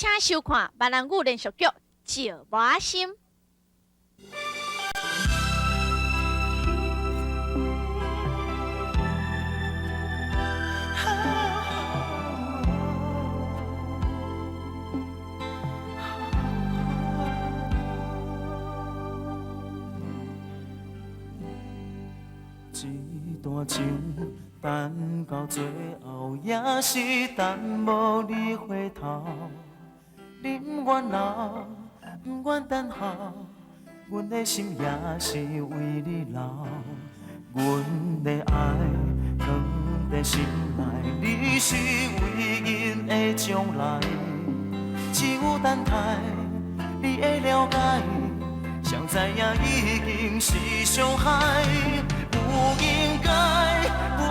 請收看閩南語連續劇《石磨心》。這段情等到最後，也是等無你回頭。你毋願留，毋願等候，阮的心也是為你留。阮的愛藏在心內，你是唯一的將來。只有等待你的了解，誰知影已經是傷害。不應該，不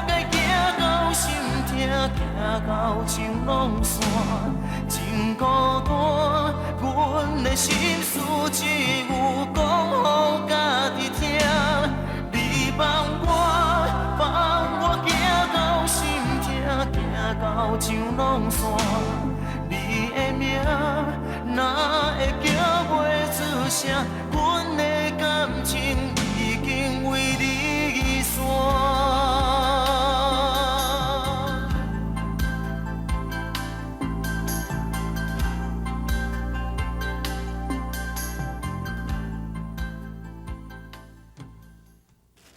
該行到心痛，行到情攏散，真孤單。阮的心事只有講予家己聽。你放我，放我行到心痛，行到情攏散。你的名哪會叫袂出聲？阮的感情已經為你散。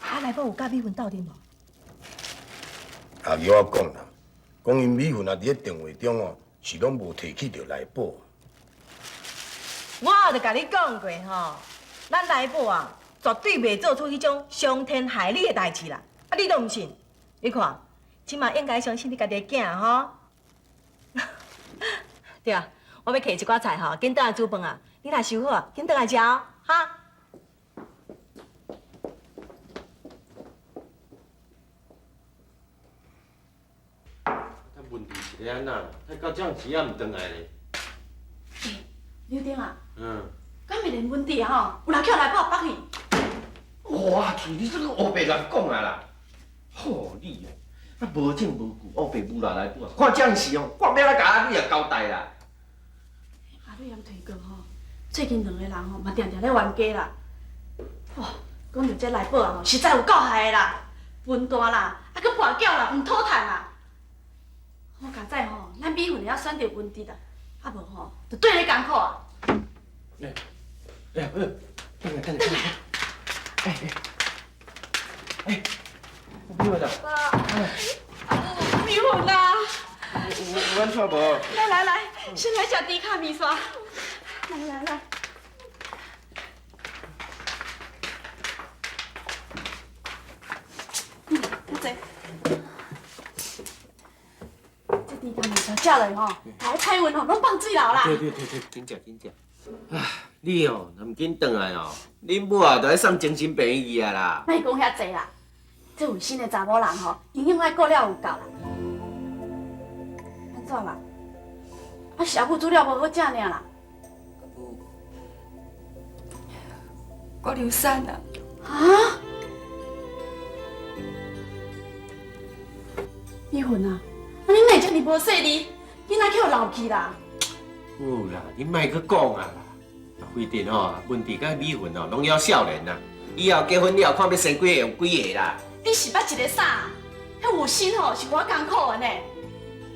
啊，內寶有佮美雲鬥陣無？阿姨我講啦，講𪜶美雲啊，佇咧電話中哦，是攏無提起著內寶。我就共你講過吼，咱內寶啊，絕對袂做出彼種傷天害理的代誌啦。啊，你都毋信？你看，這馬應該相信你家己的囝吼。對啊，我欲摕一寡菜吼，緊轉來煮飯啊。你若收好啊，緊轉來食哦，哈。啊，問題是咧按怎？他到這時猶毋轉來咧。欸，劉丁啊。嗯。敢會連文弟吼，有人去內寶縛去？哇！你這個烏白亂講啊啦！吼你哦，啊無證無據，烏白誣賴內寶，看這樣時哦，我欲按怎共阿蕊啊交代啦？阿蕊諳提過吼，最近兩個人吼嘛定定咧冤家啦。哇，講著這內寶啊，實在有夠害的啦，笨蛋啦，啊閣跋筊啦，毋討趁啦。好佳哉吼，咱美雲會曉選著文弟啦，啊無吼，就對咧艱苦啊。欸欸，轉來轉來轉來，欸欸欸，美雲啊！美雲啊！有按怎無？來來來，先來食豬跤麵線。來來來。嗯，坐。這豬跤麵線食落吼，來體溫吼攏放水流啦。對對對對，緊食緊食。啊，你哦，若毋緊轉來哦，恁母啊，就愛送精神病院去啊啦。莫講遐濟啦，這有心的查某人吼，營養愛顧了有夠啦。按怎啦？啊，是阿母煮了無好食爾啦。阿母，我流產啊。啊？美雲啊，啊你哪會遮爾無細膩，囡仔去予漏去啦？有啦，你莫閣講啊啦。反正吼，文弟佮美雲哦，攏猶少年啦，以後結婚了後，看欲生幾個用幾個啦。你是捌一个啥？彼有心吼是偌艱苦的呢，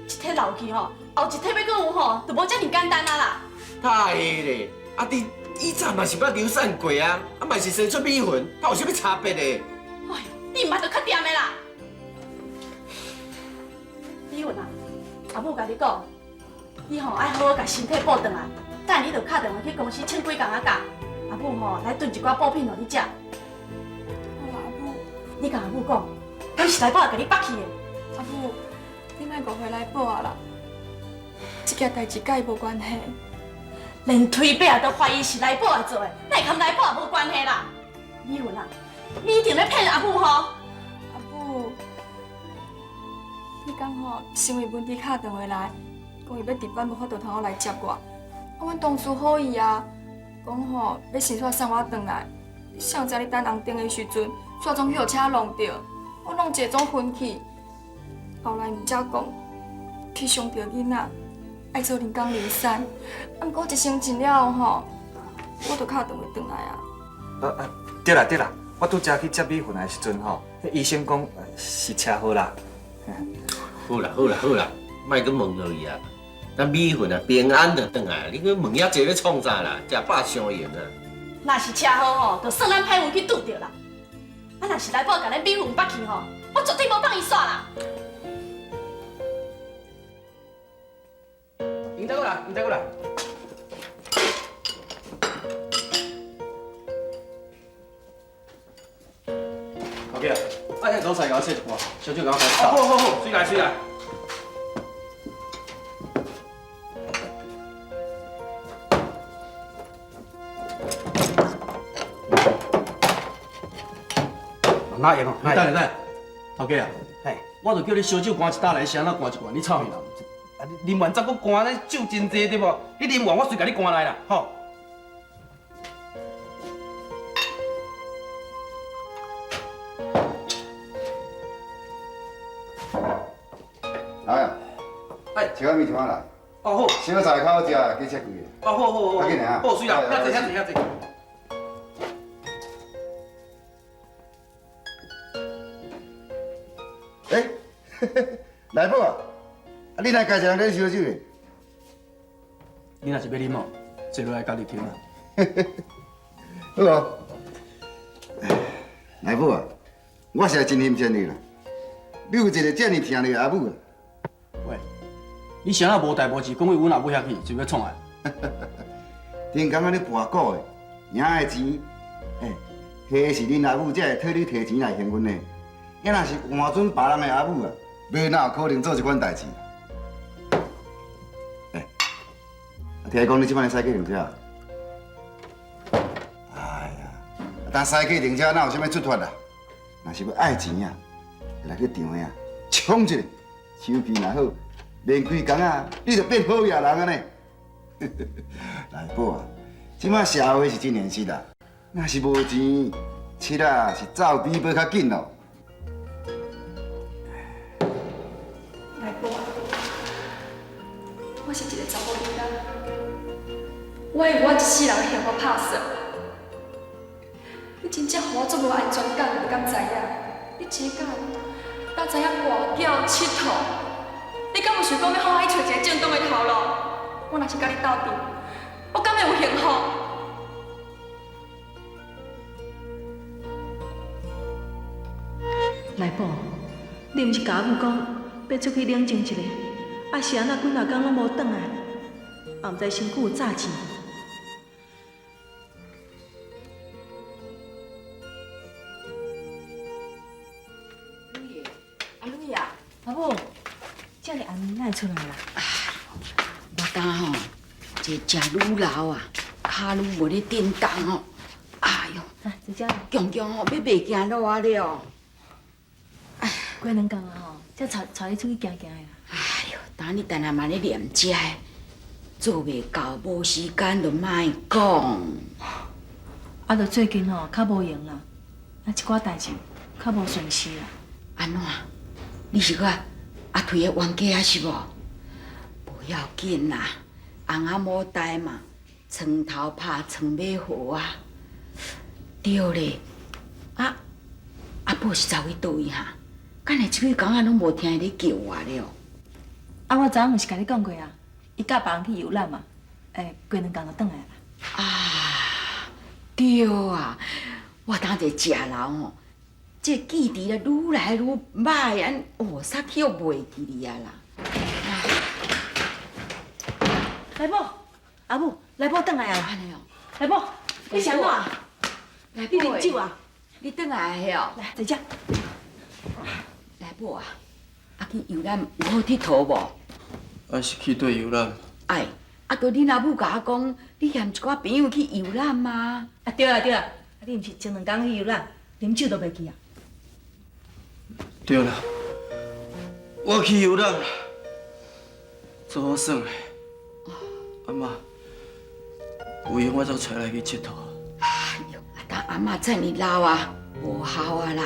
一體漏去吼，後一體欲閣有吼，就無遮爾簡單啊啦。太咧，啊你以前嘛是捌流產過啊，啊嘛是生出美雲，啊有啥物差別的？哎，你毋捌就較掂的啦。美雲啊，阿母共你講，你吼愛好好共身體補轉來。等下你就敲電話去公司請幾工仔假，阿母吼來燉一寡補品予你食。好啦，阿母。你共阿母講，阮是內寶共你縛去的。阿母，你莫誤會內寶啊啦，這件代誌佮伊無關係。連推伯啊都懷疑是內寶來做的，哪會佮內寶也無關係啦？美雲啊，你一定咧騙阿母吼！阿母，彼工吼是因為文弟敲電話來，講伊欲值班無法度通好來接我。啊，阮同事好意啊，講吼欲先煞送我轉來，誰知咧等紅燈的時陣，煞總去予車弄著，我弄一个總昏去，後來毋才講去傷著囡仔，愛做人工流產，啊，毋過一生產了後吼，我就敲電話轉來啊。啊，對啦對啦，我拄才去接美雲的時陣吼，醫生講是車禍啦。好啦好啦好啦，莫閣問落去啊。咱美雲啊平安就轉來，你閣問遐濟欲創啥啦？食飽傷閒啊！若是車禍吼，就算咱歹運去拄著啦。啊，若是來寶共咱美雲縛去吼，我絕對無放伊煞啦。你再過來，你再過來。老弟，啊，遐韭菜共我切一半，燒酒共我開。好好好，水來水來。哪用哦？等下等下，頭家啊，嘿，我就叫你燒酒乾一打來，是按怎乾一罐？你臭屁啦！啊，你啉完才閣乾，咱酒真濟對無？你啉完我隨共你乾來啦，吼。來啊！哎，切仔面像來。哦好。小菜較好食，加切貴。哦好好好。較緊啊！好，水啦，遐濟遐濟遐濟。欸，來寶啊！啊，你來家一人咧燒酒的？你若是欲啉哦，坐落來家己斟啊。好啊。來寶啊，我實在真欣賞你啦！你有一个遮爾疼你的阿母啊。喂，你啥啊無代無誌，講去阮阿母遐去，是欲創啥？頂工仔咧跋股的，贏的錢，欸，彼是恁阿母才會替你提錢來還阮的。啊，若是換準別人的阿母啊，欲哪有可能做這款代誌？欸，聽講你這擺咧駛計程車？哎呀，當駛計程車哪有啥物出脫啦？若是欲愛錢啊，就來去場的啊，衝一下，手氣若好，連幾工啊，你就變好野人啊呢！來寶啊，這擺社會是真現實啦，若是無錢，七仔是走比寶較緊咯。來寶啊，我是一个查某囡仔，我會用我一世人的幸福拍算。你真正予我足無安全感，你敢知影？你這敢当知影跋筊𨑨迌？你敢有想講欲予我去揣一个正當的頭路？我若是佮你鬥陣，我敢會有幸福？來寶，你毋是共阿母講欲出去冷靜一下，啊是按怎幾若工攏無轉來，也毋知身軀有詐錢。阿女啊，阿母，遮爾暗哪會出來啦？我今吼，這食愈老啊，跤愈無咧振動吼，哎喲，來，坐遮。強強吼，欲袂行路啊了。過兩工啊吼，才帶帶你出去行行的啦。哎喲，等你等下嘛咧念這的，做袂到，無時間就莫講。啊，就最近吼較無閒啦，啊，一寡代誌較無順時啦。按怎？你是講阿推的冤家啊是無？無要緊啦，翁仔某代嘛，床頭拍床尾和啊。對咧，啊，阿寶是走去佗位哈？敢會這幾工仔攏無聽伊咧叫我了？啊，我昨昏毋是共你講過啊，伊佮別人去遊覽嘛，欸，過兩工就轉來啦。啊，對啊，我當一食老吼，這記憶咧愈來愈歹，按哦，煞去予袂記哩啊啦。來寶，阿母，來寶轉來啊！來寶，你是按怎？來你啉酒啊？你轉來的哦。來，坐遮。來寶啊，啊去遊覽有好𨑨迌無？啊是去佗遊覽？哎，啊，著恁阿母共我講，你嫌一寡朋友去遊覽啊？啊對啦對啦，啊你毋是前兩工去遊覽，啉酒都袂記啊？對啦，我去遊覽，足好耍的。阿嬤，有閒我再揣來去𨑨迌。哎喲，啊，當阿嬤遮爾老啊，無效啊啦。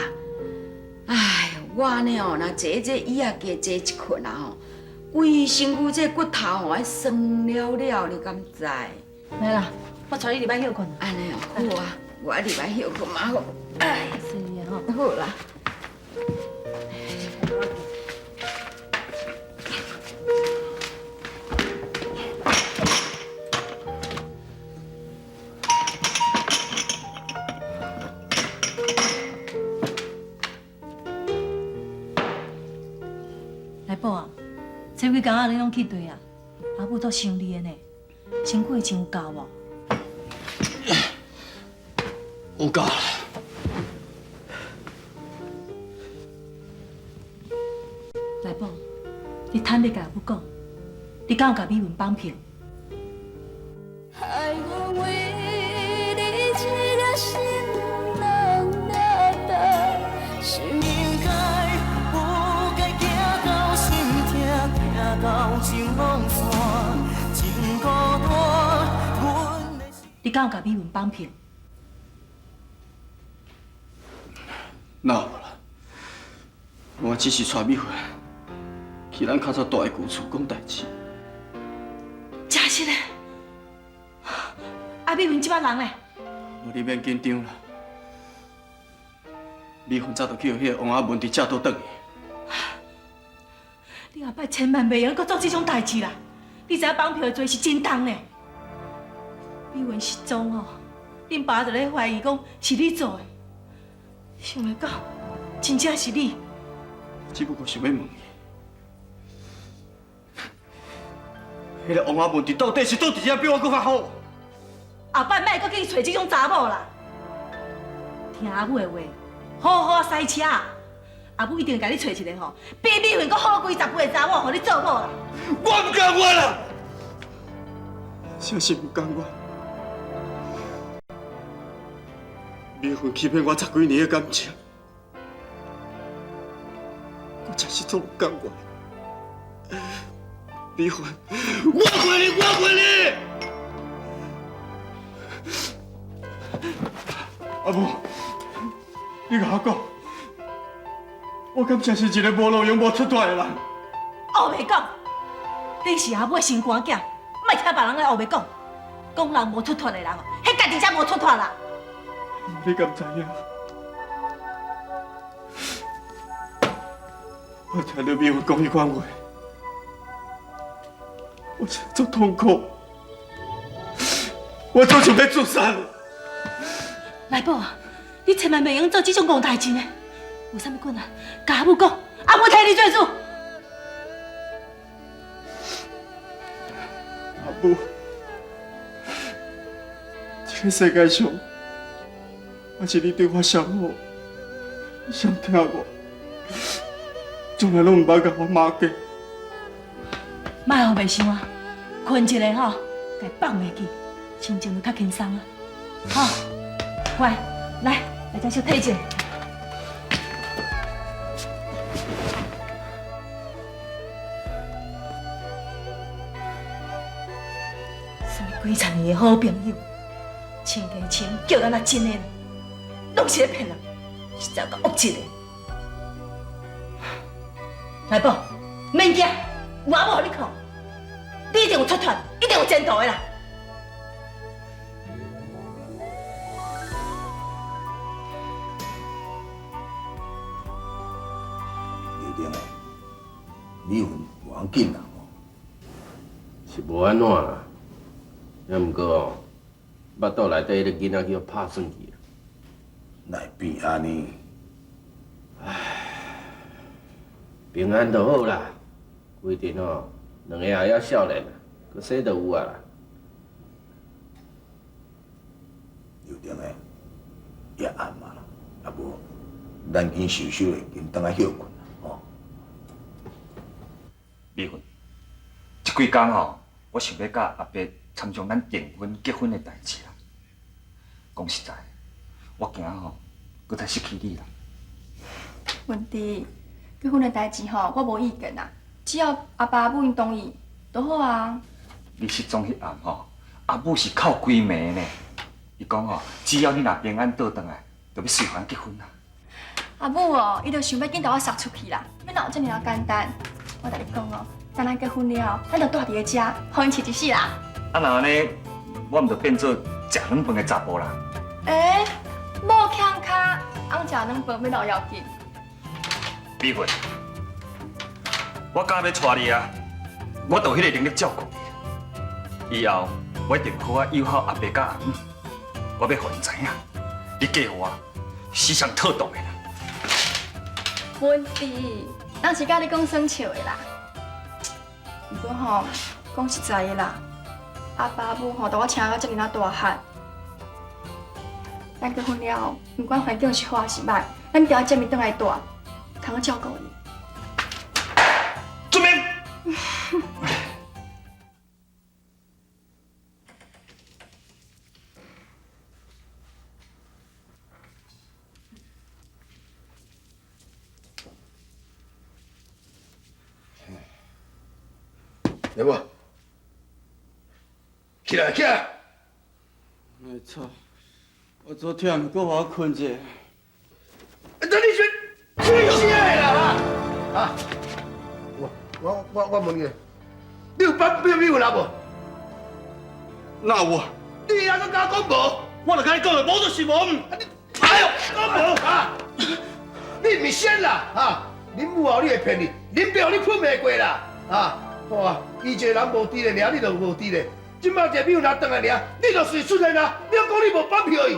哎喲，我呢哦，若坐這椅仔加坐一困啊吼，规身躯这骨头吼，爱酸了了，你敢知？来啦，我带你入来歇睏。按呢哦，好啊，我入来歇睏嘛好。哎，是的吼。好啦。来宝啊，这几工啊，你拢去对啊？阿母足想你的呢，身躯的钱有够无？有够啦。来宝，你坦白共阿母讲，你敢有共美云绑票？害我为你一个心人了得，是应该不该行到心痛，痛到情拢散，真孤单。阮的心。你敢有共美云绑票？哪有啦？我只是带美云去咱较早住的旧厝讲代志。真实的？啊，美云这摆人咧？无你免紧张啦，美云早就去予彼个王阿文伫正倒转去。你后摆千万袂用阁做这种代志啦！你知影绑票的罪是真重呢。美云失踪哦，恁爸就咧怀疑讲是你做的，想袂到真正是你。只不过想欲问伊，彼个王阿文伫到底是佗一个比我阁较好？后摆莫阁去揣这种查某啦！听阿母的话，好好驶车，阿母一定会共你揣一个吼，比美云阁好几十倍的查某，予你做某啦！我毋甘愿啦，真是毋甘愿。美云欺骗我十几年的感情，我真是足毋甘愿。美云，我恨你，我恨你！阿母，你共我讲，我敢真是一个无路用、无出头的人？乌白讲，你是阿母的心肝囝，莫听别人咧乌白讲，讲人无出头的人哦，彼家己才无出头啦。你敢知影？我听到美云讲彼款话，我真足痛苦，我足想欲自杀。来宝，你千万袂用做这种戆代志呢！有啥物困难，共阿母讲，阿母替你做主。阿母，这个世界上，也是你对我上好，上疼我，从来拢毋捌共我骂过。莫予袂想啊，睏一下吼，共放袂记，心情就较轻松啊。好，乖，来，来遮小体一下。啥物几十年的好朋友，亲家亲叫咱若真的，拢是咧骗人，实在有够恶质的。来宝，免惊，有阿母予你靠，你一定有出头，一定有前途的啦。刘定的，美云无要紧啦吼。是无按怎啦，也毋过哦，腹肚内底彼个囡仔去予拍算去啊。哪会变按呢？平安就好啦。规阵哦，两个也犹少年啊，阁生就有啊啦。刘定的，也暗啊啦，啊无，咱紧收收的，紧转来歇睏啦，吼。美云，这几工吼，我想欲佮阿伯参详咱订婚结婚的代志啦。讲实在，我惊吼，阁再失去你啦。文弟，结婚的代志吼，我无意见啦，只要阿爸阿母𪜶同意，就好啊。你失踪彼暗吼，阿母是哭规暝呢。伊讲吼，只要你若平安倒转来，就欲随番结婚啦。阿母哦，伊就想欲紧共我杀出去啦，欲哪有遮尔仔简单？我共你讲哦，等咱结婚了，咱就蹛佇咧遮，予𪜶饲一世人。啊，若按呢，我毋就变做食軟飯的查埔啦。欸，某欠跤，翁食軟飯欲老要緊。美惠，我敢欲娶你啊，我就有彼个能力照顧你。以後我一定好好友好阿爸佮阿姆，我欲予𪜶知影，你嫁予我是上妥當的啦。文治，人是佮你講耍笑的啦。毋過吼，講實在的啦，阿爸阿母吼，予我請到遮爾仔大漢。咱結婚了後，毋管環境是好抑是䆀，咱一定愛接伊轉來蹛，通好照顧伊。遵命。来无？起來，起來！哎操！我昨忝，閣予我睏者。等你先吹啥的啦？啊！我問你，你有放票米粉無？哪有啊？你猶閣敢講無？我就共你講的，無就是無。哎喲，講無啊！你毋是仙啦啊！恁母後你會騙你，恁爸予你噴袂過啦啊！哇！伊一个人無佇咧爾，你就無佇咧。這擺一个米粉拿轉來爾，你就隨出現啊！你閣講你無放票伊？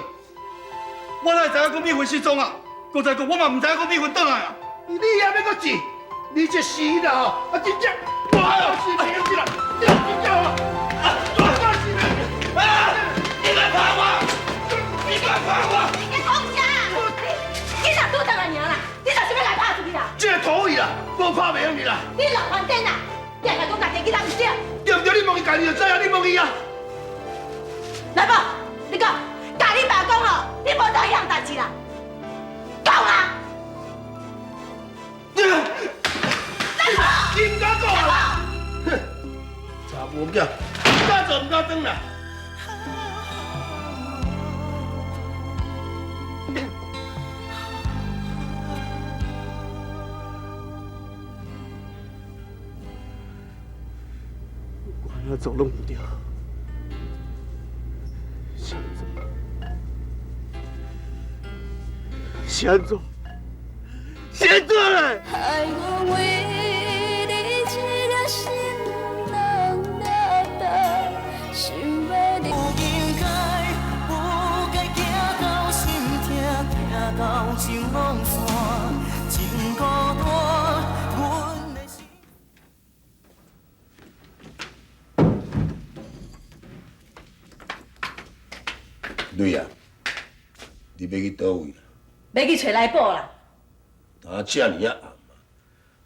我哪會知影講米粉失蹤啊？閣再講，我嘛毋知影講米粉轉來啊！你猶欲閣治？你這死啦吼！啊，真正，哎喲，死命死啦！你真正啊！啊，死命！啊！你敢拍我？你敢拍我？你講啥？你若拄轉來爾啦，你就是欲來拍出去啦？這個土伊啦，無拍袂用你啦。你老番顛啦！你若講家己囡仔毋對？對毋對？你問伊家己就知啊！你問伊啊。來寶，你講，共你爸講吼，你無做彼項代志啦，講啊！來寶，你毋敢講啦！哼，查某囝，毋敢做毋敢當啦。我按怎做攏毋對，是按怎？是按怎？是按怎咧？害我為你一個心人掠重，想欲你。不應該，不該行到心痛，疼到情攏散，真孤單，阮的心。女啊，你欲去佗位啦？欲去揣來寶啦！啊，遮爾仔暗啊！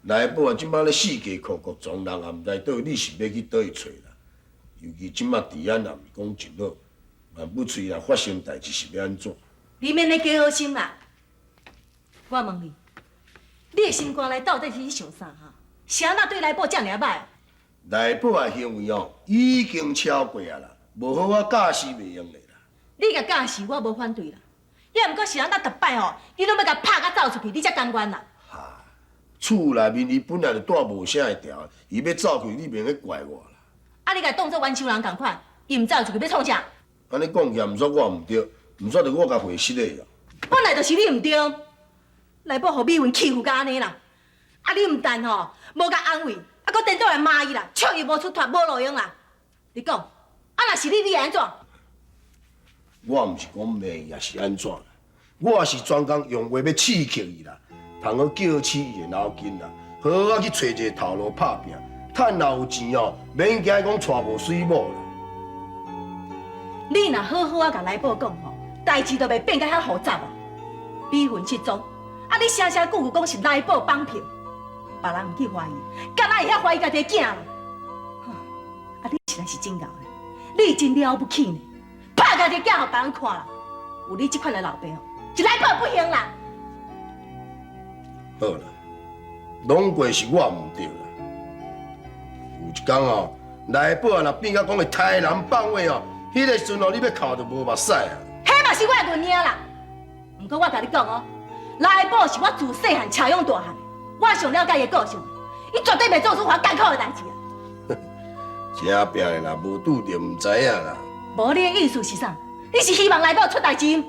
來寶啊，這擺咧四界擴國藏人也毋知佗位，你是欲去佗位揣啦？尤其這擺治安也毋是講真好，萬不喙若發生代誌是欲按怎？你免咧假好心啦！我問你，你的心肝內到底是咧想啥哈？是按怎對來寶遮爾仔䆀？來寶的行為哦，已經超過啊啦，無好好教示袂用的啦。你共教示我無反對啦，也毋過是按怎逐擺吼，你攏欲共拍甲走出去，你才甘願啦。哈，厝內面伊本來就蹛無啥會調，伊欲走去，你袂用閣怪我啦。啊，你共當做冤仇人仝款，伊毋走出去欲創啥？按呢講起來，毋煞我毋對，毋煞著我共會失禮啊。本來就是你毋對，來寶予美雲欺負甲按呢啦，啊你毋但吼無共安慰，啊閣顛倒來罵伊啦，笑伊無出脫無路用啦。你講，啊若是你，你會按怎？我毋是講罵伊，抑是按怎啦？我是專工用話欲刺激伊啦，通好叫起伊的腦筋啦，好好仔去揣一個頭路拍拚，趁若有錢哦，免驚講娶無媠某啦。你若好好仔共來寶講吼，代誌就袂變甲遐複雜啊。美雲失蹤，啊你聲聲句句講是來寶綁票，別人毋去懷疑，敢若會曉懷疑家己的囝啦？啊你實在是真𠢕咧，你真了不起呢！拍家己的囝予別人看啦，有你這款的老爸哦，是來寶不行啦。好啦，攏怪是我毋對啦。有一工哦，來寶啊，若變甲講會殺人放火哦，彼个時陣哦，你欲哭就無目屎啊。彼嘛是我的原因啦。毋過我共你講哦，來寶是我自細漢捙養大漢的，我上了解伊的個性。伊絕對袂做出遐艱苦的代誌啊！這拼的啦，無拄著毋知影啦。無你的意思是啥？你是希望內某出代誌？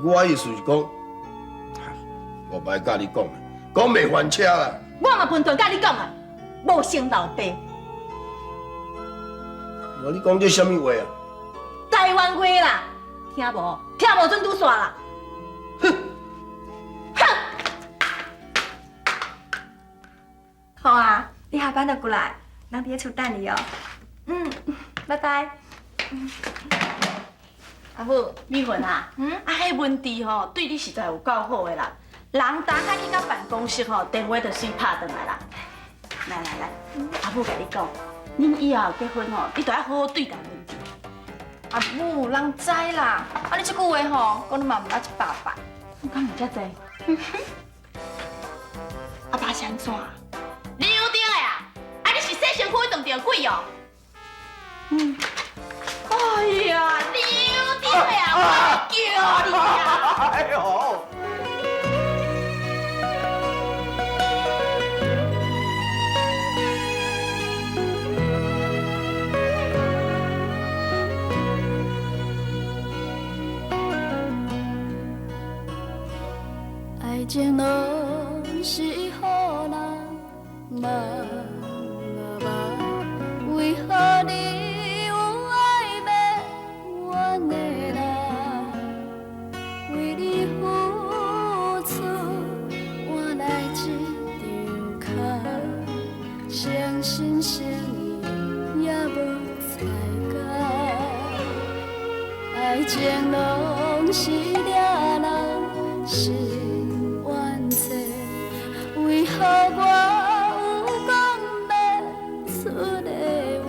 我意思是講，我袂佮你講啦，講袂翻車啦。我嘛分段佮你講啊，無生老爸。無你講這啥物話啊？台灣話啦，聽無？聽無準拄煞啦。哼！哼！好啊，你下班就過來，人佇咧厝等你哦。嗯，拜拜。阿母，美雲啊，啊，彼文弟吼對你實在有夠好的啦。人逐下去到辦公室吼，電話就隨拍轉來啦。來來來，阿母共你講，恁以後結婚吼，你著愛好好對待文弟。阿母，人知啦。啊，你這句話吼，講得嘛毋捌一百擺。我講有遮濟。阿爸是按怎？劉丁的啊，啊你是洗身軀撞著鬼哦？嗯。哎呀，劉丁的啊，我叫你啊！哎呦！愛情攏是予人夢啊夢，為何你有愛袂完的人？為你付出換來這張空，誠心誠意也無彩工。愛情攏是掠人心冤找，為何我有講袂出的話？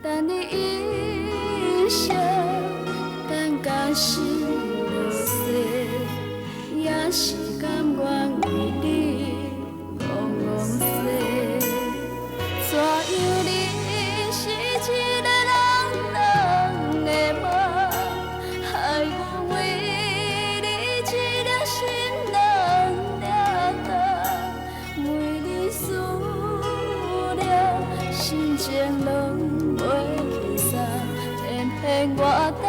等你一生，等甲心落雪，也是甘願為你戆戆踅。怎樣你是一个人兩个夢，害阮為你一粒心兩粒糖，為你思念，心情攏袂轻松，偏偏我等